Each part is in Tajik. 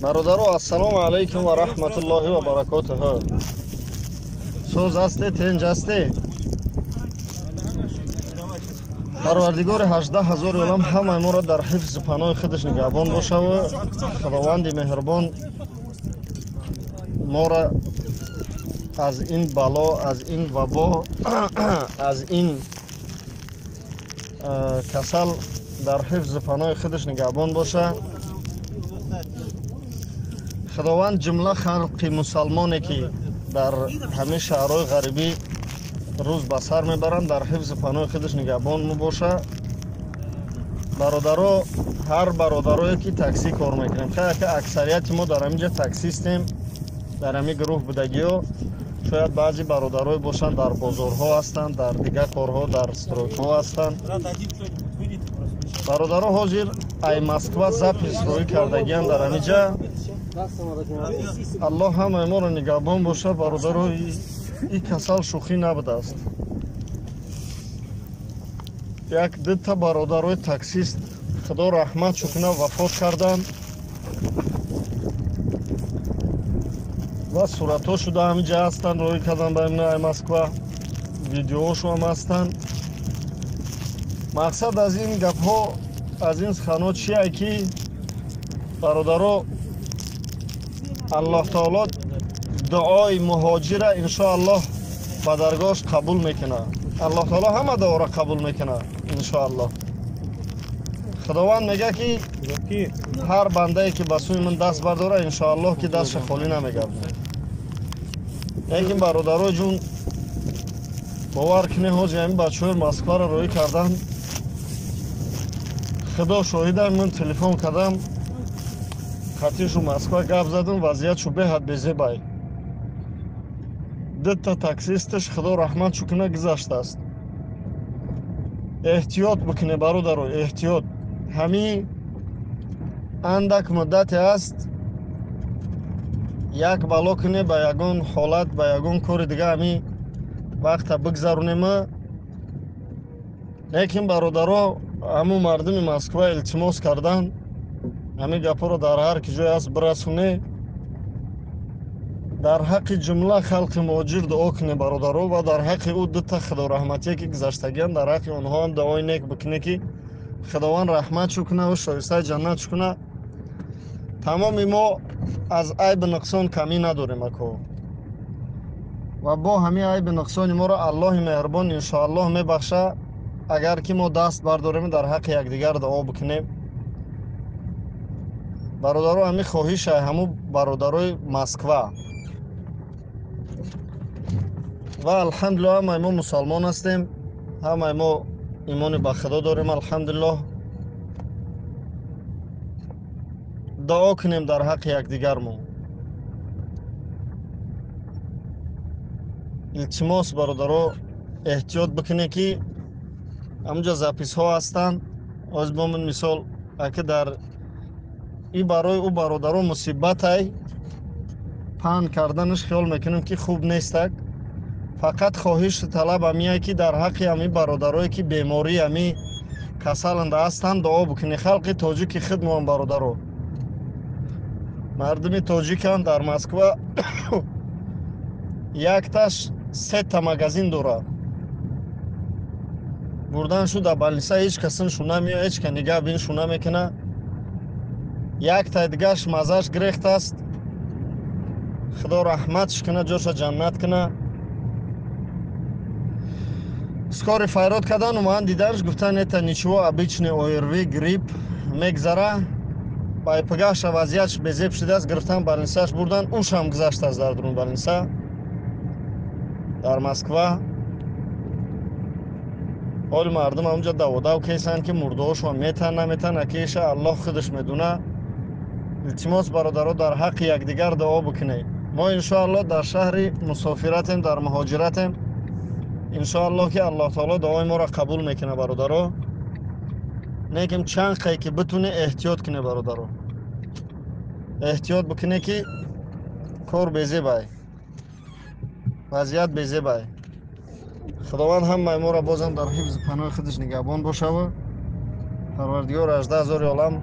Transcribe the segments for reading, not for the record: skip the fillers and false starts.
Бародаро, ассалому алайкум ва раҳматуллоҳи ва баракотуҳ. Соз ҳасте, тинҷ ҳасте? Парвардигори 18 ҳазори олам ҳамаи моро дар ҳифзи паноҳи худаш нигаҳбон бошаву Худованди меҳрубон моро аз ин бало, аз ин вабо, аз ин касал дар ҳифзи паноҳи худаш нигаҳбон боша. Худованд ҷумла халқи мусалмоне ки дар ҳамин шаҳрҳои ғарибӣ рӯз ба сар мебаранд, дар ҳифзи паноҳи худаш нигаҳбон мебоша. Бародаро, ҳар бародарое ки таксӣ кор мекунем, хеле аксарияти мо дар ҳамин ҷа таксистем, дар ҳамин гурӯҳ будагиҳо. Шояд баъзе бародарое бошанд дар бозорҳо ҳастанд, дар дигар корҳо, дар стройкаҳо ҳастанд. Бародаро, ҳозир ай Москва запис роӣ кардагианд дар ҳамин ҷа. Аллоҳ ҳамаи моро нигаҳбон боша. Бародаро, ин касал шӯхӣ набудааст. Як дута бародарои таксист, худо раҳмат шукна, вафот карданд ва суратҳо шуда ҳамин ҷа ҳастанд, роӣ кардан ба ай Москва, видеоҳошо ҳам ҳастанд. Мақсад аз ин гапҳо, аз ин суханҳо чие ки бародаро, Аллоҳ таоло дуои муҳоҷира иншоаллоҳ ба даргоҳаш қабул мекунад. Аллоҳ таоло ҳама дуоро қабул мекунад иншоаллоҳ. Худованд мегӯяд ки ҳар бандае ки ба сӯи ман даст бардора, иншоаллоҳ ки дастша холӣ намегардад. Лекин бародарои ҷун, бовар кунед, ҳозир ҳамин бачаҳои Москваро роӣ карданд. Худо шоҳидам, ман телефон кардам, хатишу Москва гап задам, вазъиятшу беҳад безебай. Дута таксисташ, худо раҳмат шукна, гузаштааст. Эҳтиёт бикунед бародаро, эҳтиёт. Ҳамин андак муддате аст, як бало кунед ба ягон ҳолат, ба ягон кори дига ҳамин вақта бигзаронем. Лекин бародаро, ҳамун мардуми Москва илтимос карданд, ҳамин гапҳоро дар ҳар ки ҷое аст бирасоне. Дар ҳаққи ҷумла халқи муҳоҷир дуо кунед бародаро, ва дар ҳаққи ӯ дута худораҳматие ки гузаштагианд, дар ҳаққи онҳо ҳам дуои нек бикунед ки Худованд раҳматшу кунад ва шоистаи ҷаннатшу кунад. Тамоми мо аз айби нуқсон камӣ надорем ако, ва бо ҳамин айби нуқсони моро Аллоҳи меҳрубон иншоаллоҳ мебахша, агар ки мо даст бардорем дар ҳаққи якдигар дуо бикунем. Бародаро, ҳамин хоҳиша ҳамун бародарои Москва. Ва алҳамдулиллоҳ ҳамаи мо мусалмон ҳастем, ҳамаи мо имони ба Худо дорем, алҳамдулиллоҳ. Дуо кунем дар ҳаққи якдигармо. Илтимос бародаро, эҳтиёт бикунед ки ҳамунҷа записҳо ҳастанд. Ҳозир бо ман мисол, аки дар и барои ӯ бародаро мусибатай паҳн карданаш хиёл мекунем ки хуб нестак. Фақат хоҳишу талаб ҳамие ки дар ҳаққи ҳамин бародарое ки бемории ҳамин касаланда ҳастанд дуо бикунед. Халқи тоҷики худмоам бародаро, мардуми тоҷикам дар Москва якташ сета магазин дорад. Бурдан шу дар балниса, ҳеҷ касиншу намеояд, ҳеҷ ка нигаҳ биншу намекунад. Яктай дигаш маззаш гирехтааст, Худо раҳматш кунад, ҷоша ҷаннат кунад. Скори файрод кардан, омадан диданш, гуфтан это ничего, обычный ОРВ, грипп, мегзара. Байпагаша вазъиятш безеб шудааст, гирифтан балнисаш бурдан, ушам гузаштааст дар дурун балниса дар Москва. Ҳоли мардум ҳамунҷа даводав кесанд ки мурдаҳошон метан наметан, акиша Аллоҳ худаш медуна. Илтимос бародаро, дар ҳаққи якдигар дуо бикунед. Мо иншоаллоҳ дар шаҳри мусофиратем, дар муҳоҷиратем. Иншоаллоҳ ки Аллоҳ таоло дуои моро қабул мекунад бародаро. Лекин чанд қай ки битуне эҳтиёт кунед бародаро, эҳтиёт бикунед ки кор безебай, вазъият безебай. Худованд ҳамаи моро бозам дар ҳифзи паноҳи худаш нигаҳбон бошаву Парвардигор 18 ҳазори олам.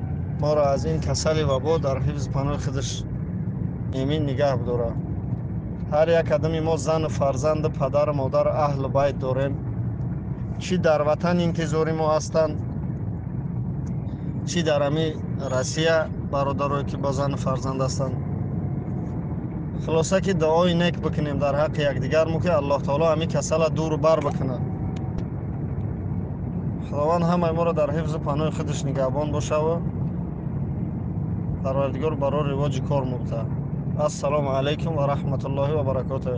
Моро аз ин касали вабо дар ҳифзи паноҳи худаш эмин нигаҳ бидорад. Ҳар як одами мо зану фарзанду падару модар, аҳлу байт дорем. Чӣ дар ватан интизори мо ҳастанд, чӣ дар ҳами Россия бародарое ки бо зану фарзанд ҳастанд. Хулоса ки дуои нек бикунем дар ҳаққи якдигармо, ки Аллоҳ таоло ҳамин касала дуру бар бикунад. Худованд ҳамаи моро дар ҳифзу паноҳи худаш нигаҳбон бошаву Парвардигор барои ривоҷи кор мубта. Ассалому алайкум ва раҳматуллоҳи ва баракотуҳ.